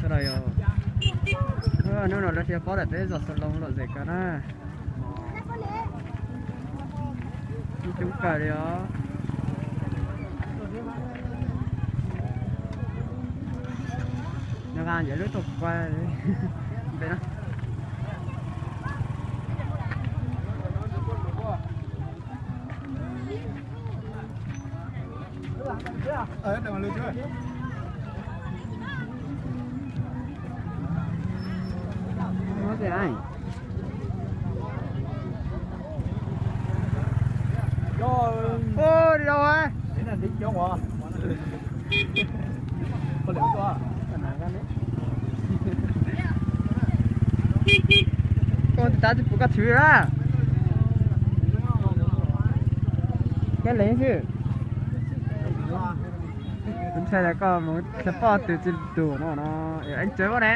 Hnub no lawv thiaj paub tias peb zos Xov Loos lom zem kawg na. Coob kawg li os. Nws nqa lub tau kuv pab npe na. Ua, di lauj. Koj tab twb pum koj thwv lawm. Koj lev xwb. Kuv ntshai tias koj mus tsis pom tus tsis tus no no. Eeb tsev koj ne.